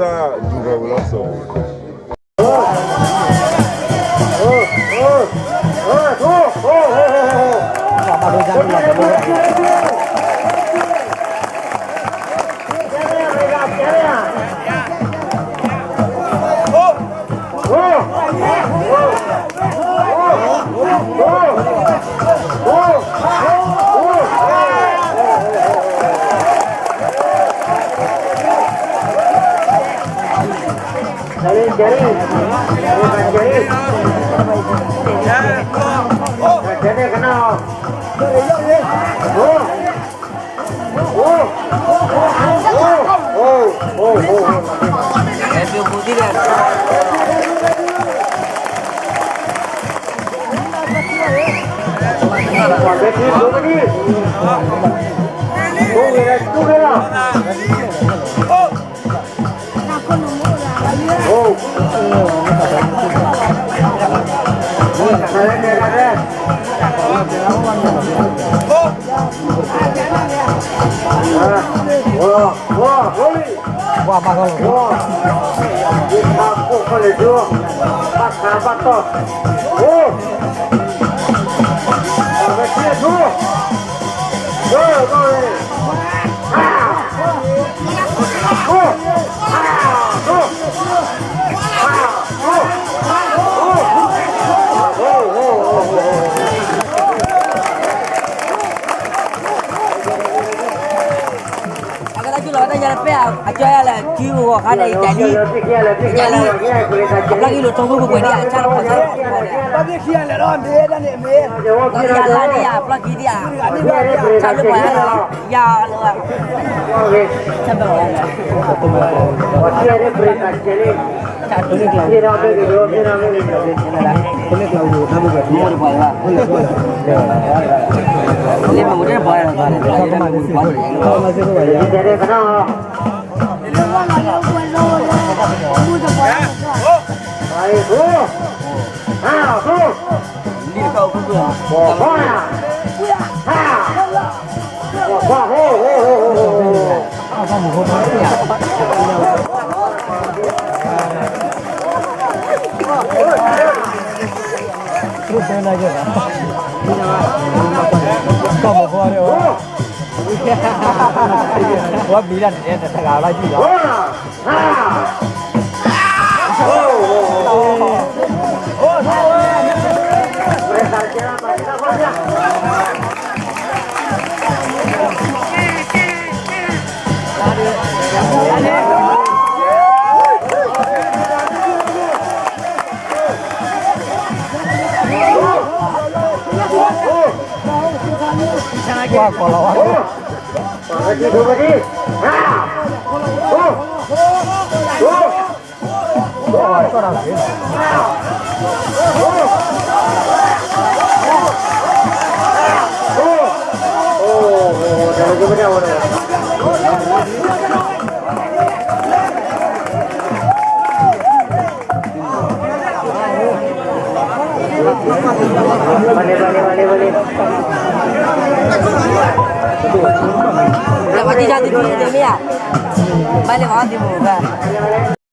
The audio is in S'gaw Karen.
တၢ်ယူၤထီၣ်ဝဲလီၤစိၤ အကလၢ်ကၠူလီၤတၢ်ယါလၢပဲၢ်အကၠီယါလၢ ကၠူဂီၤခါန့ၣ် ယကၠီလံ, ယကၠီလံ, အပျီကံလိာ်ထီၣ်ဝဲပှဲၤပှဲၤဒံး အဆၣ်လီၤပှဲၤဆၣ်လီၤပှဲၤန့ၣ်, လီၤယါလါဒံးယါ အပျီကံဒံးယါ, ဆၣ်လီၤပှဲၤလီၤ, ယါလီၤ, ဆၣ်ဘၣ်ဝဲ, ဝဲဘံလၢတဂၤလီၤယံၤလီၤ.